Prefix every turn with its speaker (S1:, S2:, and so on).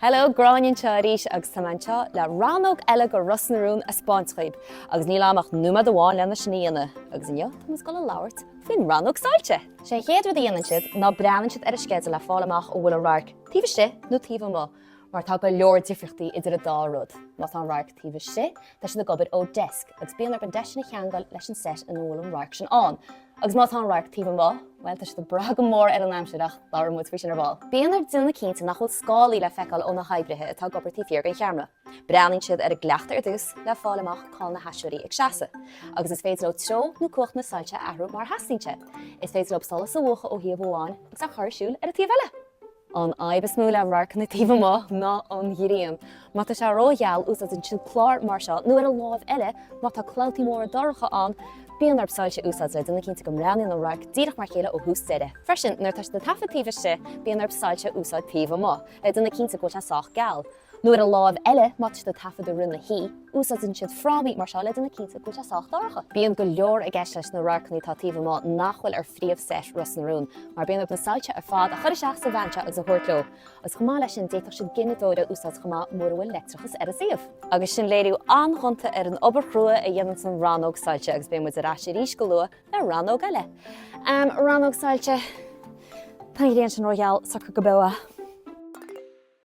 S1: Hello, Gráinne anseo arís agus tá mé anseo le rannóg eile de Ros na Rún a 'spáint dhaoibh agus níl agam ach nóiméad amháin lena sin a dhéanamh agus inniu tá muid ag dul a labhairt faoin rannóg soilse. Sé an chéad rud a dhéanann siad ná breathnaíonn siad ar an sceideal le fáil amach an bhfuil an radharc taobh istigh nó taobh amuigh mar tá go leor difríochtaí idir an dá rud. Má tá an radharc taobh istigh, tá siad ag obair ó desk agus bíonn orthu an desk sin a cheangal leis an set ina bhfuil an radharc sin ann. Agus má tá an radharc taobh amuigh, bhuel, tá siad ag brath go mór ar an aimsir ach labhróidh muid faoi sin ar ball. Bíonn orthu déanamh cinnte nach bhfuil scálaí le feiceáil ó na hoibrithe atá ag obair taobh thiar den cheamara. Breathnaíonn siad ar an gcleachtadh ar dtús le fáil amach cá bhfuil na haisteoirí ag seasamh. Agus is féidir leo treo nó cumhacht na soilse a athrú mar a theastaíonn sé. Is féidir leo solas a mhúchadh ó thaobh amháin agus a chur ar siúl ar an taobh eile. An fhadhb is mó le radharcanna taobh amuigh ná an ghrian. Má tá sé rógheal, úsáideann siad clár mar seo, nó ar an láimh eile, má tá clabhtaí móra dorcha ann, bíonn orthu soilse a úsáid le déanamh cinnte go mbreathnaíonn an radharc díreach mar a chéile ó thús deireadh. Freisin, nuair atá siad ag taifead taobh istigh, bíonn orthu soilse a úsáid taobh amuigh, le déanamh cinnte go bhfuil sé sách geal. Nó ar an láimh eile, má tá siad ag taifead i rith na hoíche, úsáideann siad frámaí mar seo le déanamh cinnte go bhfuil sé sách dorcha. Bíonn go leor i gceist leis na radharcanna atá taobh amuigh nach bhfuil ar phríomh-seit Ros na Rún, mar bíonn orthu na soilse ar fad a chur isteach sa veain seo agus a thabhairt leo. Agus chomh maith leis sin, d'fhéadfadh siad gineadóir a úsáid chomh maith mura bhfuil leictreachas ar an suíomh. Agus sin léiriú an-ghonta ar an obair chrua a dhéanann an rannóg soilse agus beidh muid ar ais arís go luath le rannóg eile. Rannóg soilse, tá an ghrian sin rógheal, socraigh go beo é.